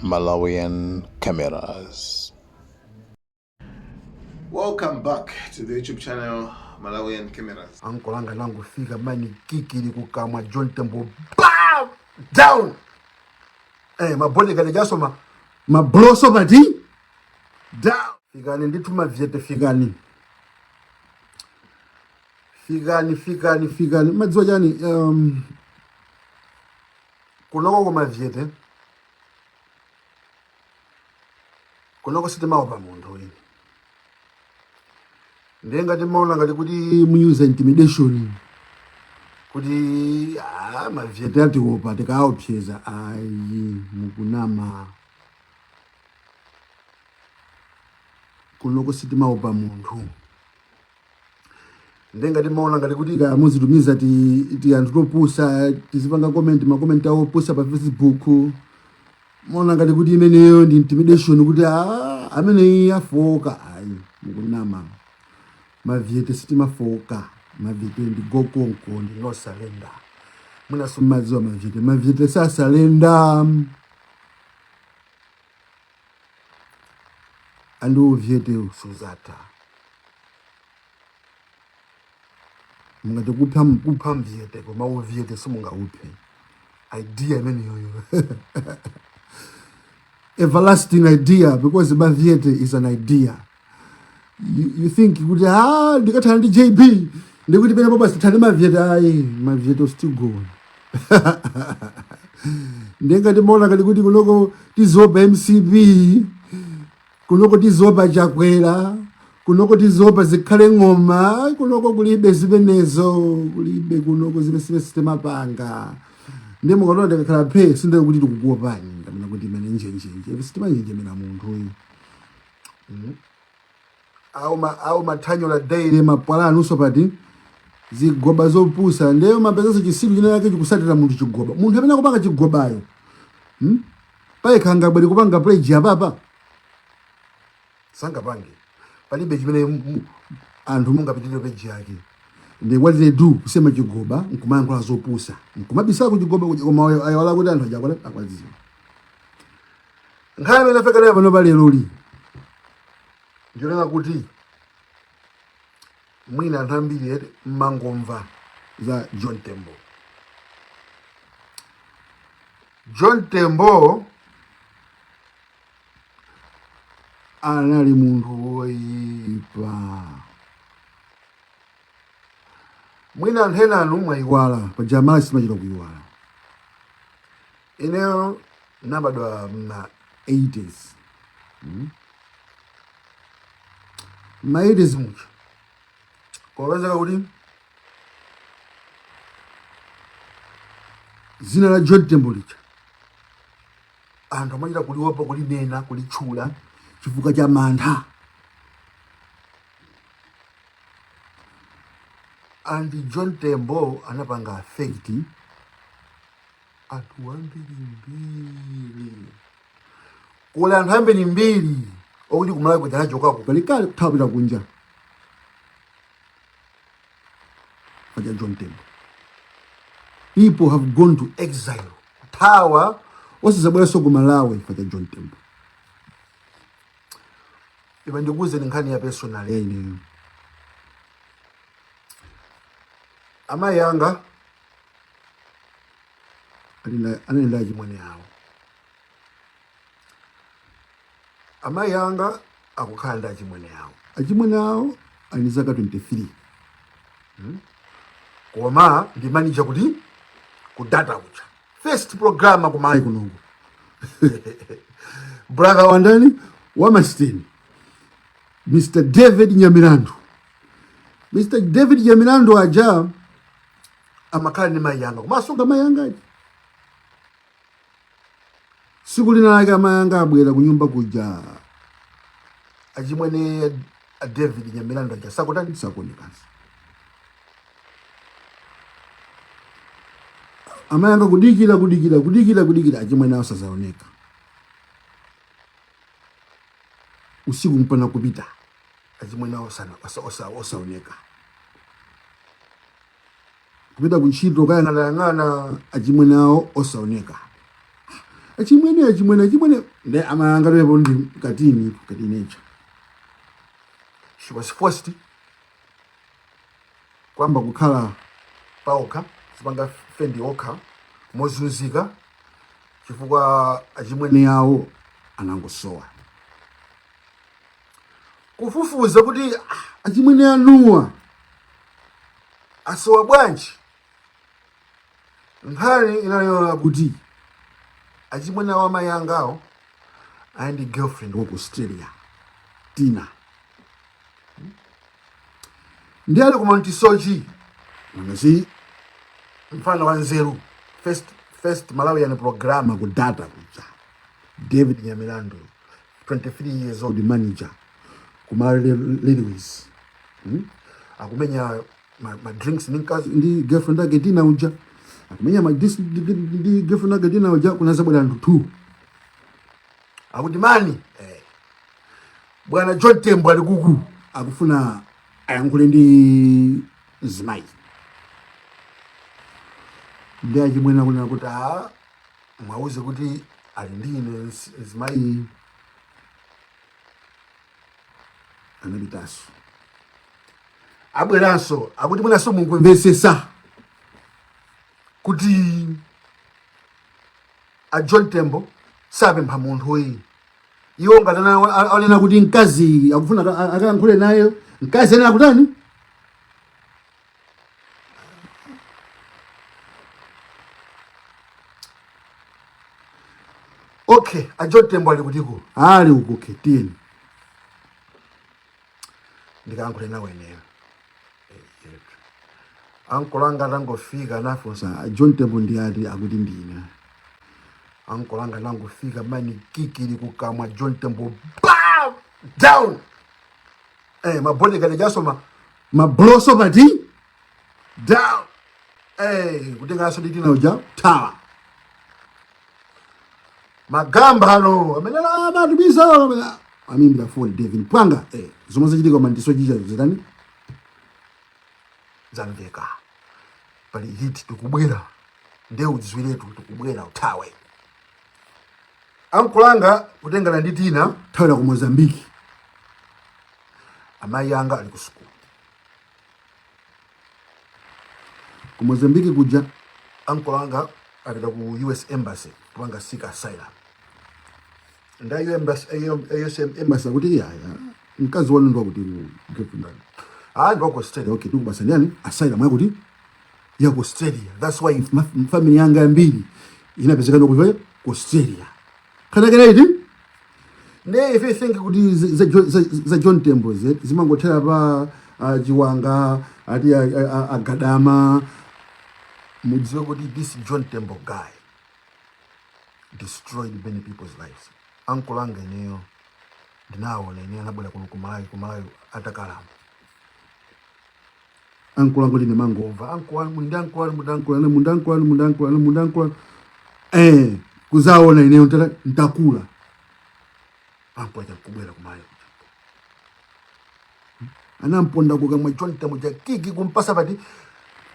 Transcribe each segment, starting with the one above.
Malawian Cameras. Welcome back to the YouTube channel Malawian Cameras. Ankolo anga nangofika mani kikili kukamwa John Tembo bam down mabodyguard jaso ma mabloso pati down. Fikani ndithu mavyete, fikani fikani fikani fikani. Madziwa chani, kunoko kumavyete kunoko sitimaopa munthu uyu. Ndiye ngati maona ngati kuti muyuza intimidation kuti mavyete atiopa tikaopseza, ayi, mukunama. Kunoko sitimaopa munthu. Ndiye ngati maona ngati kuti kaya muzitumiza ti anthu topusa tizipanga comment, makomenti awo opusa pa Facebook, maona ngati kuti imeneyo ndi intimidation kuti ameneyi afoka, ayi, mukunama. Mavyete sitimafoka. Mavyete ndi gokonko, ndi no surrender. Mwinaso madziwa mavyete, mavyete sasurrender. And uvyete suzatha. Mungati kupha mvyete, koma uvyete simungauphe. Idea imeneyoyo, everlasting idea, because mavyete is an idea. You think kuti ndikathana ndi JB ndikuti penepo basi tithane mavyete, ayi, mavyete still go. Ndiye ngati maona ngati kuti kunoko tiziopa MCP, kunoko tiziopa Chakwera, kunoko tiziopa Zikhale Ng'oma, kunoko kulibe zimenezo, kulibe kunoko zimene sitimapanga. Ndiye mukatola ndikakhala phe sindiye kuti tikukuopani kapena kuti imene njenjenje sitimanjenjemera munthu uyu. Au mathanyula daily mapwala anunso pati zigoba zopusa. Ndiye mapezanso chisilu china yake chikusatira munthu chigoba, munthu amene akupanga chigobayo, Payekha angabwere kupanga pledge apapa? Sangapange. Palibe chimene anthu mungapitirire page yake. Ndi what they do, kusema chigoba nkumayankhula zopusa nkumabisala kuchigoba kuja, koma ayiwala kuti anthu aja akwadziwa. Nkhani imene afika nayo pano pa leroli ndionena kuti mwina anthu ambiri ete mmangomva za John Tembo. John Tembo anali munthu woyipa. Mwina anthu ena anu mwayiwala, paja Amalawi simachita kuyiwala. Ineyo nabadwa ma 80s, Ma 80s muja kopezeka kuti zina la John Tembo lija anthu amachita kuliopa kulinena, kulitchula chifukwa cha mantha. And John Tembo anapanga affect anthu ambirimbiri. Kuli anthu ambirimbiri okuti kumalawi kuja anachokako kalekale kuthawa kupita kunja paja John Tembo. People have gone to exile, kuthawa osazabweranso ku Malawi paja John Tembo. Ipa ndikuwuzeni nkhani ya personal ya ineyo. Amayi anga anali ndi achimwene awo. Amayi anga akukhala ndi achimwene awo. Achimwene awo ali ndi zaka 23, Koma ndi manager kuti ku data kuja, first programmer kumayi kunoko, brother wandani wa Masteni, Mr David Nyamilandu. Mr David Nyamilandu aja amakhala ndi mayi anga, kumasunga mayi anga aja. Siku lina lake amayi anga abwera kunyumba kuja, achimwene a David Nyamilandu aja sakutani, sakuonekanso. Amayi anga kudikira, kudikira, kudikira, kudikira, achimwene awo sazaoneka. Usiku mpana kupita, achimwene awo osaoneka. Kupita kuntchito kayang'anayang'ana, achimwene awo osaoneka. Achimwene, achimwene, achimwene, ndi amayangalepo ndi katini katinecha. She was forced kwamba kukhala paokha, zipanga fend okha mozunzika, chifukwa achimwene awo anangosowa. Kufufuza kuti achimwene anuwa asowa bwanji, nkhani inaliyola kuti achimwene awo, amayi angawo, ali ndi girlfriend wa ku Australia, Tina, ndi ali ku Mount Soche. Nangasi mfano wa nzeru, first Malawian programmer ku data kuja, David Nyamilandu, 23 years old, manager ku Malawi Railways, Akumenya ma drinks ndi mkazi, ndi girlfriend ake Tina uja. Akumenya ma drinks ndi girlfriend ake Tina uja, kunazabwera anthu 2, akuti mani, bwana John Tembo ali kuku, akufuna ayankhule ndi mzimayi. Ndi achimwene akunena kuti a mwauze kuti ali ndi ine mzimayi. Anapitanso, abweranso, akuti mwinaso mungumvesesa kuti a John Tembo sapempha munthu uyi, iwo ngati anena kuti mkazi akufuna akayankhule naye, mkazi ene akutani? Okay, a John Tembo ali kutiko? Ali uko. Okay, tiyeni ndikayankhule nawo ineyo. Ankolo anga atangofika anafunsa, "John Tembo ndi ati?" Akuti ndine. Ankolo anga atangofika, mani, kick ili kukamwa, John Tembo bam, down. Ma bodyguard jaso mabloso pati down, kutenganso ndi Tina uja, thawa. Magamba ano amene amatumiza amimbira foni David Pwanga, zomwe zachitika koma ndisochicha zitani zamveka, pali hit, tikubwera, nde udziwiretu tikubwera, uthawe. Ankulanga kutengana ndi Tina, thawira ku Mozambiki. Amayi anga ali ku sukulu ku Mozambiki kuja. Ankulanga apita ku US Embassy kupanga seek asylum. Nda US Embassy akuti iyaya, mkazi wanu ndi wakuti, girlfriend? Ah, ndi waku Australia. Okay, tikupasani yani asylum yakuti ya ku Australia. That's why family yanga yambiri inapezekana ku ku Australia. Kana kana iti nde if you think kuti za John Tembo zimangothera pa Chiwanga ati agadama, mudziwe kuti this John Tembo guy destroyed many people's lives. Ankolo anga ineyo ndinaona ineyo anabwera kuno ku Malawi atakalamba. Ankolo anga ndine mangomva ankolo anu muli ndi ankolo anu, muli ndi ankolo anu, muli ndi ankolo anu, muli ndi ankolo anu, muli ndi ankolo anu, kuzaona ineyo ntakula, ankolo aja nkubwera ku Malawi kuja, anamponda kukamwa John Tembo ja, kick kumpasa pati.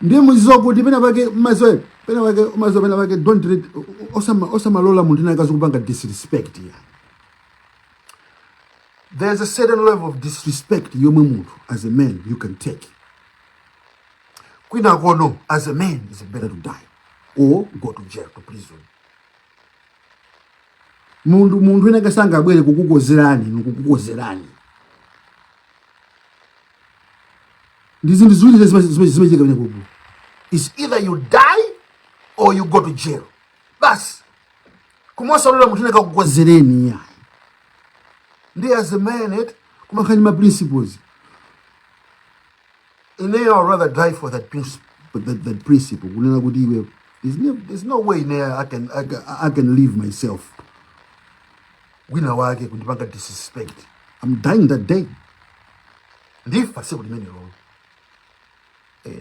Ndiye muziwa kuti pena pake maziwa, pena pake maziwa, pena pake don't let, osamalola munthu ina akazi kupanga disrespect ya. There's a certain level of disrespect yomwe munthu as a man you can take. Kwina kono as a man is better to die or go to jail, to prison. Munthu ena kasangabwere kukukozerani inu, kukukozerani ndi zinthu ziwiri zimachitika pene kupo. Is either you die or you go to jail, basi. Kumosalola munthu ena kakukozereni yayi. Ndi as a man it kumakhani ma principles, ineyo I'd rather die for that principle, that principle kunena kuti iwe there's no way ineyo I can leave myself wina wake kundipanga disrespect. I'm dying that day, ndifa siku limenelo.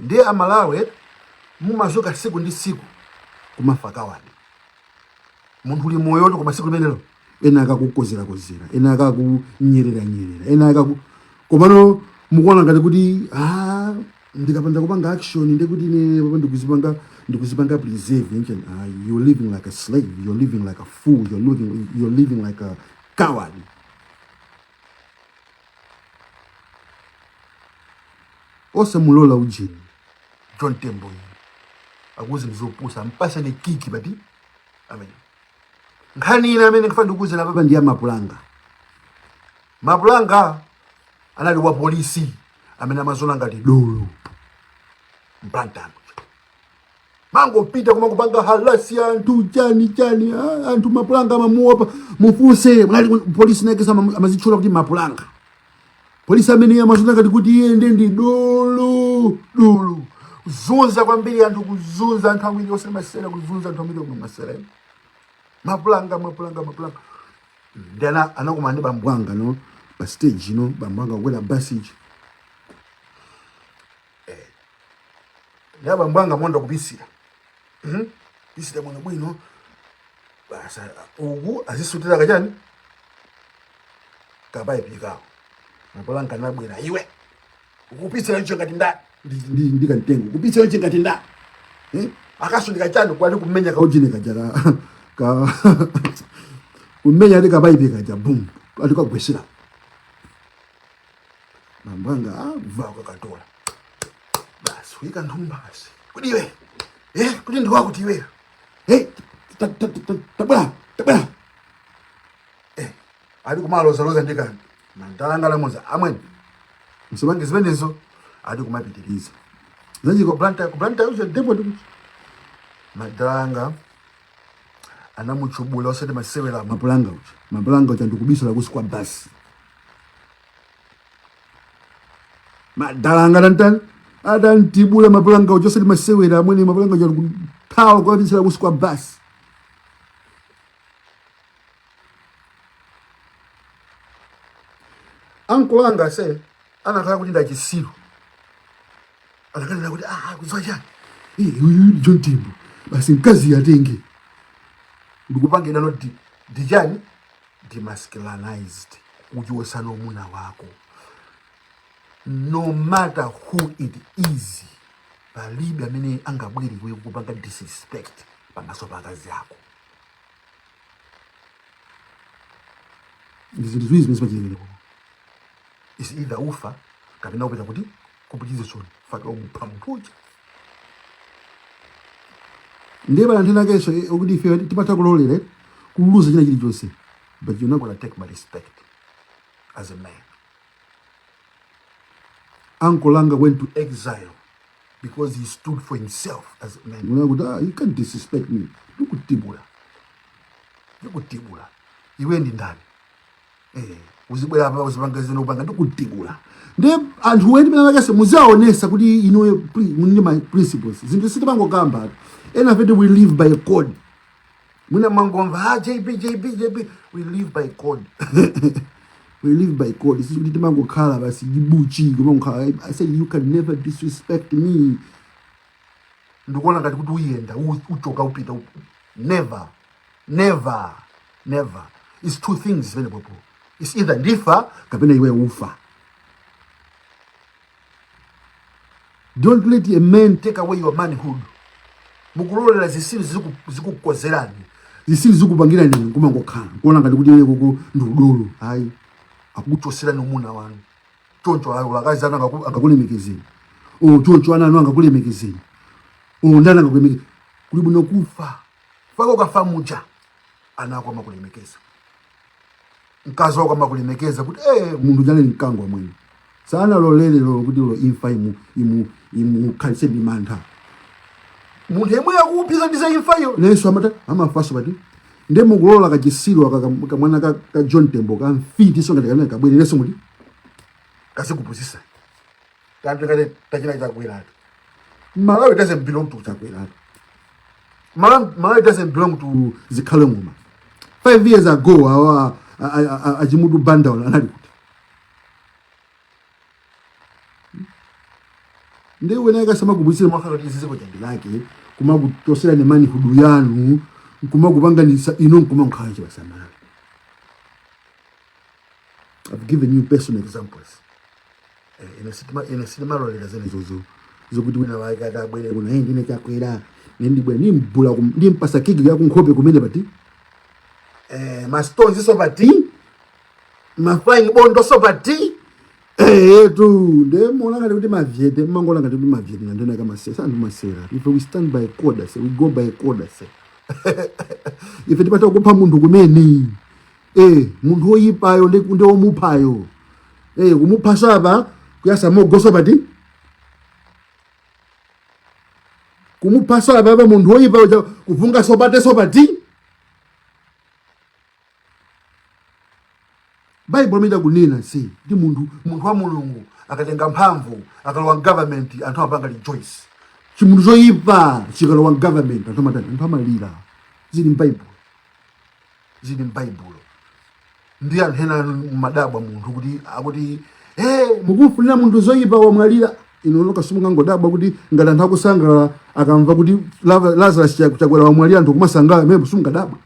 Ndiye Amalawi mumazuka siku ndi siku kumafa kawadi. Munthu uli moyotu, koma siku limenelo ena akakukozerakozera, ena akakunyereranyerera, ena akaku, komano mukuona ngati kuti ah, Ndikapanda kupanga action ndekuti ine papa ndikuzipanga preserve nchani. Ah, you're living like a slave, you're living like a fool, you're living like a coward. Osamulola ujeni John Tembo uyu akuuze ndizopusa, mpasani kiki bati amene. Nkhani ina amene ndikufuna ndikuuzeni apapa ndi ya Mapulanga. Mapulanga anali wa polisi amene amaziona ngati dolo m'Blantyre, mangopita kumangopanga harass anthu chani chani. Ah, anthu Mapulanga amamuopa. Mufunse, munali polisi nake amazitchula kuti Mapulanga. Polisi amene amaziona ngati kuti iye nde ndi dolo dolo, kuzunza kwambiri anthu, kuzunza anthu ambiri osati masewera, kuzunza anthu ambiri koma masewera. Mapulanga, Mapulanga, Mapulanga ndi anakumana ndi bambo anga no pa stage no, bambo anga kukwera basi iji ndi abambo anga monda kupisira. Pisira bwino bwino basa uku azisutira kachani kapaipi kawo. Mapulanga anabwera, "Iwe ukupisira icho ngati ndani?" Ndi kamtengo, "Kupisira icho ngati ndani?" Eh? Akasundika chani kwali kumenya kaujini kaja ka kumenya ali kapaipi kaja, boom, alikagwesera. Bambo anga ah, kakatola basi kuyika nthumba basi, "Kuti iwe, eh, kuti ndiwakuti iwe, eh, tabwera, tabwera." Eh, ali kumalozaloza ndi kani mandalanga lamuza, "Amweni, msimange zimenezo." Ali kumapitiriza zanjiko Blantyre, ku Blantyre ucho depot kucho. Madalanga anamuchubula osati masewera Mapulanga ucho. Mapulanga ucho ndikubisala kusi kwa basi. Madalanga tantani atantibula Mapulanga ucho osati masewera amwene. Mapulanga ucho kuthawa kukabisala kusi kwa basi. Ankolo anga se anakhala kuti ndachisiru, anakanena kuti, "Ah, kudziwa chani? Eh, uyu ndi John Tembo basi, mkazi atenge." Ndikupangidwa no ndichani demasculinized, kuchosana umuna wako. No matter who it is, palibe amene angabwere iwe kupanga disrespect pamaso pa akazi ako. Ndi zinthu ziwiri zimene zimachitikira. Is either ufa kapena upita kuti kupitizisoni faka umupha munthu uja. Ndiye pala anthu ena akenso okuti ife timatha kulolera kuluza china chilichonse, but you're not gonna take my respect as a man. Uncle anga went to exile because he stood for himself as a man. Unaona kuti, "Ah, you can't disrespect me, ndikutibula, ndikutibula. Iwe ndi ndani? Eh, uzibwera apa uzipanga zino kupanga, ndikutibula." Ndi anthu weni pena pakese muziwaonesa kuti inuyo muli ma principles. Zinthu sitimangokamba ena fete, we live by a code. Mwina mangomva, "Ah, JB, JB, JB." We live by code, we live by code. Sikuti timangokhala basi jibuchi kumangokhala. I say you can never disrespect me. Ndikuona ngati kuti uyenda uchoka upita never, never, never. It's two things zimene popo. It's either ndifa kapena iwe ufa. Don't let a man take away your manhood. Mukulolera zisilu zikukozerani, zisilu zikupangirani, kumangokhala kuona ngati kuti iwe kuku ndi udolo. Ayi, akuchoserani umuna wanu. Choncho ayo akazi anu angakulemekezeni, o choncho ana anu angakulemekezeni, o ndani angakulemekeza? Kuli bwino kufa. Faka ukafa muja ana ako amakulemekeza, mkazi wako amakulemekeza kuti, "Eh, munthu jale mkango amwene sanalolere lolo kuti lo imfa imu imu imukhalitse ndi mantha." Munthu yemwe akuphiza ndi za imfa iyo nenso amata amafaso pati. Ndiye mukulola kachisilu aka kamwana ka John Tembo kamfiti so ngati kamene kabwererenso muti kazikupusisa kanthu ngati tachina Chakweratu. Malawi doesn't belong to Chakweratu. Malawi doesn't belong to Zikhale Ng'oma. 5 years ago awa achimutu banda anali kuti? Ndiye wena akasamakubwisira mwakhala kuti iziziko chandi lake kumakuchosera ne manhood yanu, kumakupanganisa ino nkumakhala chibasamala. I've given you personal examples. Eh, ine sitimalolera zimenezozo. Zokuti wina wake atabwere kuno, hey, ndine Chakwera, ine ndibwera ndimbula ndimpasa kick ya kunkhope kumene pati ma stones so pati, ma flying bondo so pati etu. Nde muona ngati kuti mavyete, mmangoona ngati kuti mavyete nandena kamasera anthu masera. Ife we stand by code, say we go by code, say ife tipata kupha munthu kumene, munthu woyipayo ndi womuphayo, kumupha sapa kuyasa mogoso pati, kumupha sapa pa munthu woyipayo kuvunga sopate sopati. Baibulo limene kunena si ndi munthu wa Mulungu akatenga mphamvu, akalowa government, anthu amapanga rejoice. Chimunthu choyipa chikalowa government, anthu amatani? Anthu amalira. Zili m'Baibulo, zili m'Baibulo. Ndi anthu ena madabwa munthu kuti akuti, hey, mukufunira munthu zoyipa wamwalira. Inu noka simungangodabwa kuti ngati anthu akusangalala akamva kuti Lazarus Chakwera wamwalira, anthu kumasangalala, mene simungadabwa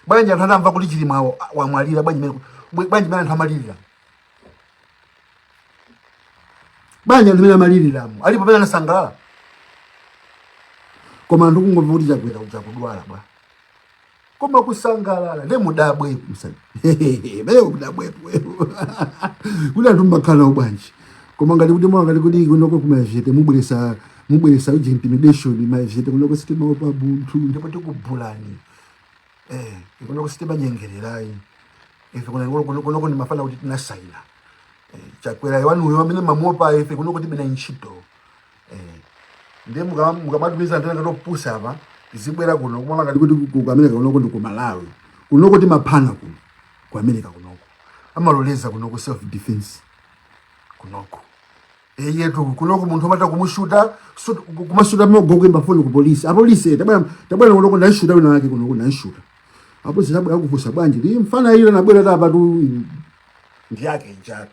bwanji? Anthu anamva kuti Chilima wamwalira, bwanji bwanji mene anthu amalirira? Bwanji anthu mene amaliliramo alipo pamene anasangalala? Koma anthu kungomva kuti Chakwera uja kudwala bwa, koma kusangalala. Nde mudabwe mene mudabwepo kuti anthu mmakhala nawo bwanji. Koma ngati kuti mwa ngati kuti kunoko kumavyete mubweresa uji intimidation, mavyete kunoko sitimaopa munthu, ndipo tikubulani. Kunoko sitimanyengererayi ife. Kunoko ndimafana kuti tinasaina Chakwera wanuyo amene mamuopa, ife kunoko tibe naye ntchito. Ndiye mukamatumiza anthu ena ngati apa tizibwera kuno kumala ngati kuti ku America kunoko ndi ku Malawi. Kunoko timaphana kuno ku America. Kunoko amaloleza kunoko self defense kunoko eyetu. Kunoko munthu amata kumushuta kumashuta mogo, kuimba foni ku polisi, apolisi tabwera, tabwera kunoko, ndaishuta wina wake kunoko, ndaishuta. Apolisi tabwera kufusa bwanji li mfana ile nabwera tapa tu ndi yake njalo,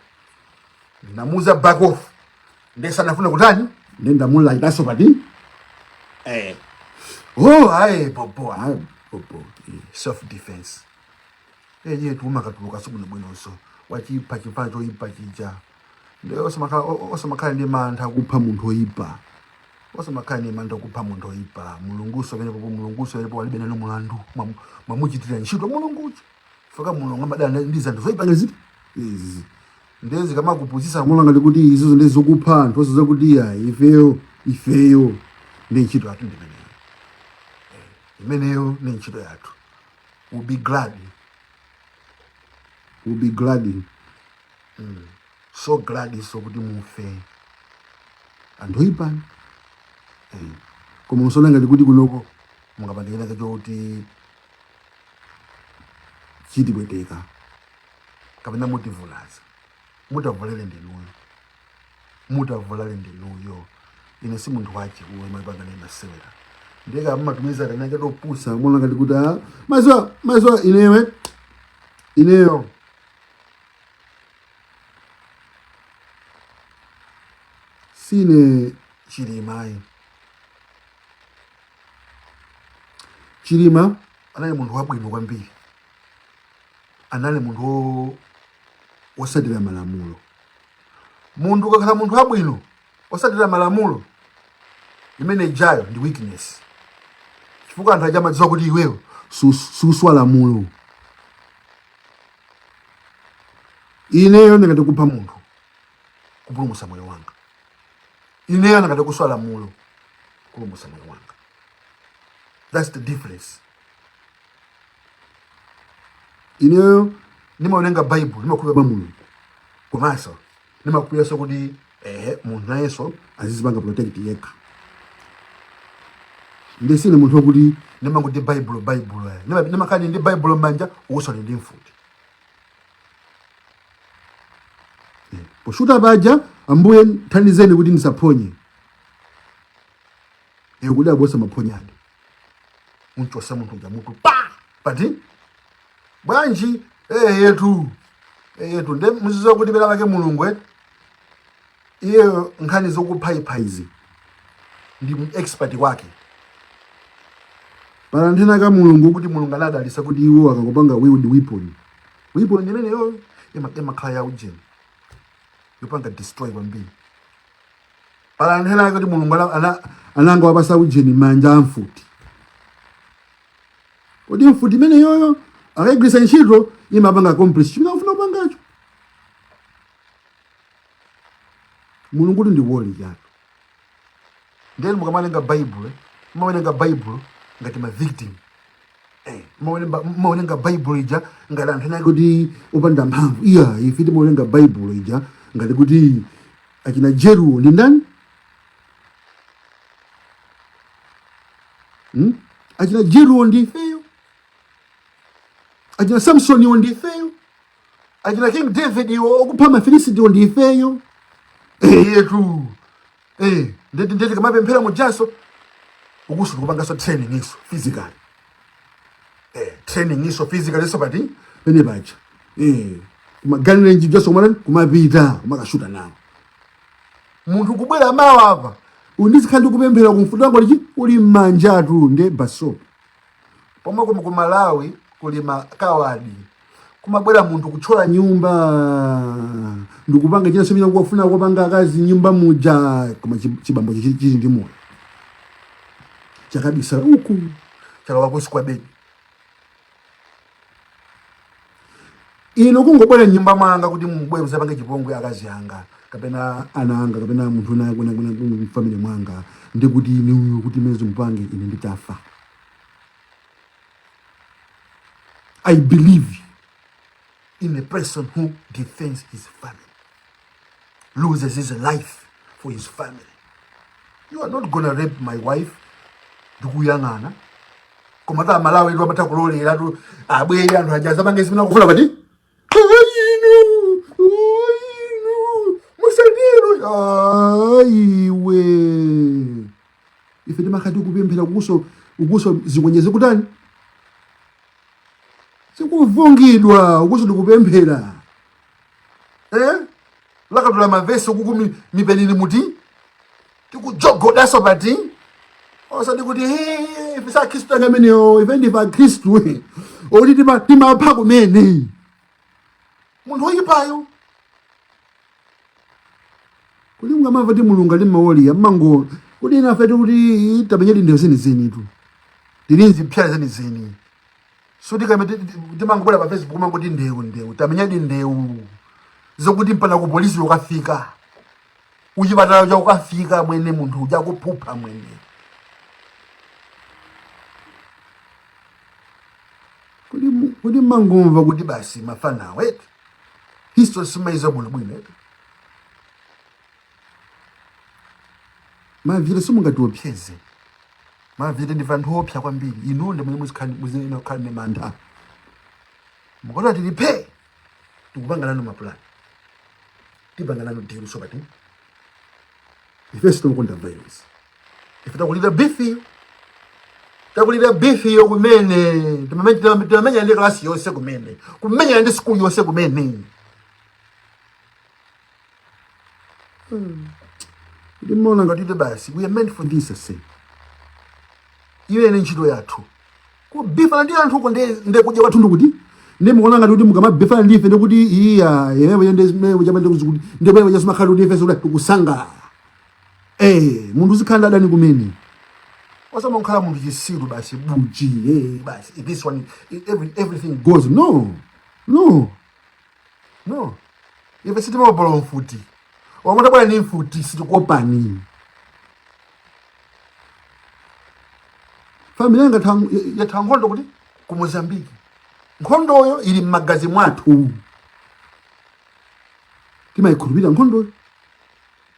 namuza back off, ndesa nafuna kutani, ndendamulaitaso pati. Oh, ayi popo, ayi popo, self defense eyetu. Umakatuluka sibwinobwinonso wachipha chimfana choyipa chija. Ndiye osamakhala ndi mantha kupha munthu oyipa, osamakhala ndi mantha kupha munthu oyipa. Mulunguso pamenepo, Mulunguso pamenepo walibe nanu mulandu. Mwamuchitira ntchito Mulungucho fika. Mulungu amadana ndi zanthu zoyipa ngaziti izi. Ndiye zikamakupusisa mona ngati kuti izizo ndi zokupha anthu, osaza kuti ya ifeyo ndi ntchito yathu ndi imeneyo. Imeneyo ndi ntchito yathu. We'll be glad, we'll be glad, so glad so kuti mufe anthu oyipani. Koma musaona ngati kuti kunoko mungapange china chokuti chitibweteka kapena mutivulaza. Mutavulale ndinuyo, mutavulale ndinuyo. Ine si munthu wache uwe mapanga naye masewera. Ndiye kamatumiza kanake topusa mona ngati kuti maziwa maziwa inewe ineyo sine Chilimayi. Chilima anali munthu wabwino kwambiri, anali munthu wosatira malamulo. Munthu ukakhala munthu wabwino osatira malamulo, imene ijayo ndi weakness, chifukwa anthu aja amadziwa kuti iweyo suswa lamulo. Ineyo ndingati kupha munthu kupulumutsa moyo wanga, ineyo ndingati kuswa lamulo kupulumutsa moyo wanga. That's the difference. Ineyo ndimawerenga Bible, ndimakhulupirira mwa Mulungu, komanso ndimakhulupiriranso kuti ehe, munthu nayenso azizipanga protect yekha. Ndisine munthu wokuti ndimangoti Bible, Bible. Ndimakhala ndi Bible m'manja, ukusali ndi mfuti. Poshuta paja, Ambuye thandizeni kuti ndisaphonye. Kuti abosa maphonyadi unchosa munthu uja mutu pa pati bwanji. Eyetu, eyetu, nde muziziwa kuti pena pake Mulungu iyeyo nkhani zokuphayipha izi ndi expert wake. Pala nthena ka Mulungu kuti Mulungu anadalisa kuti iwo akakupanga wield weapon, weapon imeneyo imakhala ya ujeni yopanga destroy kwambiri. Pali anthu ena ake kuti Mulungu anangowapasa ujeni manja a mfuti. Kodi mfuti imeneyoyo akayigwiritsa ntchito imapanga accomplish chimene akufuna kupangacho? Mulungu kuti ndi warrior. Then mukamawerenga Bible, mumawerenga Bible ngati ma victim. Mumawerenga Bible ija ngati anthu ena kuti opanda mphamvu. Iya, ife timawerenga Bible ija ngati kuti achina Jeruwo ndi ndani? Hmm? Achina Jeruwo ndi ifeyo. Achina Samsoniwo ndi ifeyo. Achina King David iwo okupha Mafilisitiwo ndi ifeyo. Eyetu. Ndeti kamapemphera mujaso ukuso tikupangaso training iso physically. Training iso physically iso pati pene paja. Kumaganira njijaso kumatani kumapita kumakashuta nawo. Munthu kubwera mawa apa undizikhala ndikupemphera kumfuti wangu lichi uli m'manjatu nde baso. Pomwe ku Malawi kuli makawadi kumabwera munthu kuthyola nyumba ndikupanga china chimene akufuna kupanga akazi nyumba muja, koma chibambo chili ndi moyo chakabisala uku chalowa kunsi kwa bedi. Ino kungobwera nyumba mwanga kuti mubwere muzapange chipongwe akazi anga kapena ana anga kapena munthu wina wina wina mfamily mwanga, ndikuti inuyo kuti mene mupange ine nditafa. I believe in a person who defends his family, loses his life for his family. You are not gonna rape my wife ndikuyang'ana. Koma ta Malawi tu amatha kulolera tu abwere anthu aja azapange zimene akufuna pati. Inu, inu, musatero ayiwe. Ife timakhala tikupemphera kuso ukuso zikonje zikutani zikuvungidwa ukuso ndikupemphera Lakatula mavesi ukuku mipenini muti tikujogodaso pati osati kuti "Hey, ife si akhristu ake amenewo, ife ndife akhristu oti timapha kumene munthu woyipayo." Kuti mukamamva kuti Mulungu ali mmawarrior mmango kuti ina afeti kuti tamenyedi ndewu zenizeni tu tili nzipsya zenizeni suti kame timangobwera pa Facebook mangoti ndewu ndewu tamenyadi ndewu zokuti mpaka ku polisi ukafika kuchipatala cha ukafika mwene munthu uja kuphupha mwene. Kuti mangomva kuti basi mafanawo eti history simaiza bwinobwino eti mavile simungatiopseze. Mavile ndi anthu opsa kwambiri. Inu ndi mwe muzinena kukhala ndi mantha mukona tili phe tikupanga nanu mapulani tipanga nanu deal so pati ife sitimakonda violence. Ife takulira beef, takulira beef yo kumene timamenya ndi klasi yonse kumene kumenya ndi skulu yonse kumene. Ndimona ngati kuti basi we are meant for this ase iwe ni ntchito yathu kubifana ndi anthu uko nde kudya kwathu ndikuti ndi mukuona ngati kuti mukamabifana ndi ife ndikuti iya yewe ndi zimene chama ndikuti kuti ndi bwe zimakhala kuti ife sikuti tikusangalala. Munthu uzikhala ndi adani kumene osamakhala munthu chisiru basi buji basi this one everything goes. No, no, no, ife sitimaopa mfuti wamutabwera ndi mfuti sitikuopani. Family yanga yatha nkhondo kuti ku Mozambique nkhondoyo ili m'magazi mwathu timayikhulupirira nkhondoyo.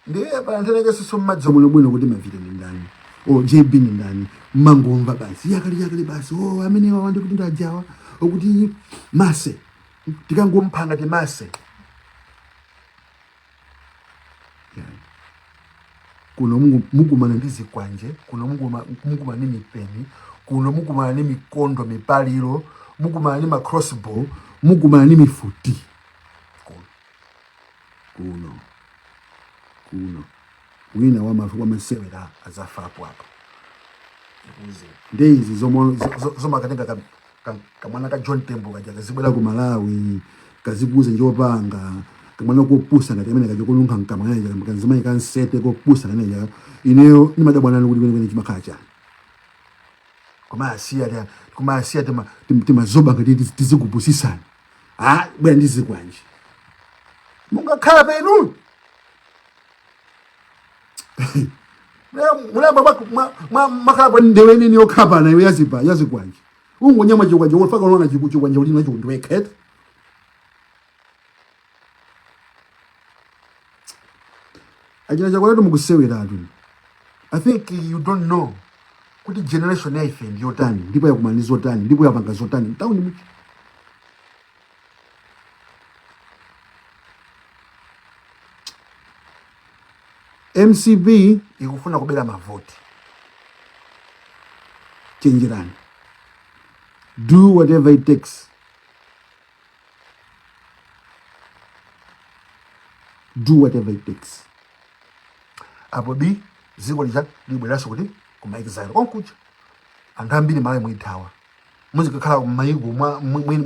Ndiye pantheneke siso mmadzi bwino bwino kuti mavile ndi ndani o JB ndi ndani mmangomva basi yakali yakali basi o amene wawa ndikuti ndajawa okuti mase tikangomphanga ngati mase. Kuno mukumana ndi zikwanje, kuno mukumana ndi mipeni, kuno mukumana ndi mikondo mipaliro, mukumana ndi ma crossbow, mukumana ndi mifuti. Kuno kuno kuno wina wamasewera azafapo apo. Ndi izi zomakatenga kamwana ka John Tembo kaja kazibwera ku Malawi kazikuuza njopanga Kamwana kopusa ngati amene kaja konunkha mkamwa kameneja, kanzimayi kansete kopusa kameneja, ineyo ndimadabwa nanu kuti kwenikweni chimakhala chani. Kumasiya kumasiya timazoba ngati tizikupusisani. Ah, bwera ndizikwanje mungakhala penu mulamba makhala pa ndewe nini yokhapana iwe yazipa yazikwanje ungonyama chikwanje wofaka unaona chikwanje uli nacho ndiwekhet. Achina Chakwera mukuseweratu. I think you don't know kuti generation ya ife ndi yotani, ndipo yakumana ndi zotani, ndipo yapanga zotani mtawuni muchi. MCP ikufuna kubera mavoti. Chenjerani, do whatever it takes, do whatever it takes. Apo bi dziko lija libweranso kuti kuma exile konkuja anthu ambiri Malawi muithawa, muzikakhala m'mayiko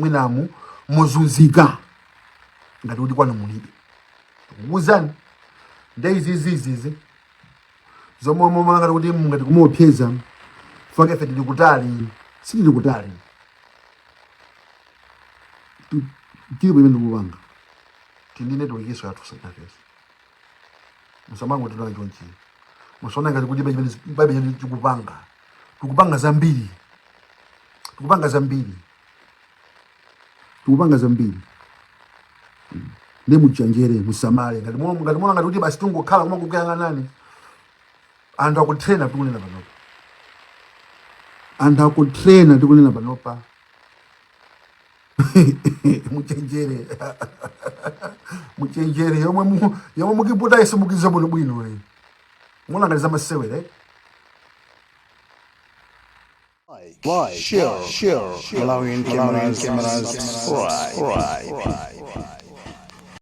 mwinamu mozunzika ngati kuti kwanu mulibe. Tikukuwuzani nde izizizizi zomwe momwe ngati kuti mungati kumuopseza fake ife tili kutali, sitili kutali, tili pamene tikupanga tindi network iso yathu sanafeso. Musamango tinoona chonchi, musaona ngati kuti palibe chimene tikupanga. Tikupanga zambiri, tikupanga zambiri, tikupanga zambiri. Ndi muchenjere, musamale. Ngati muona ngati kuti basi tungokhala koma kukuyang'anani, anthu akutrena tikunena panopa, anthu akutrena tikunena panopa. Muchenjere, muchenjere. Yomwe mukiputa iso mukiza bwino bwino eh. Muona ngati zamasewera eh? Like, share, Malawian cameras, subscribe.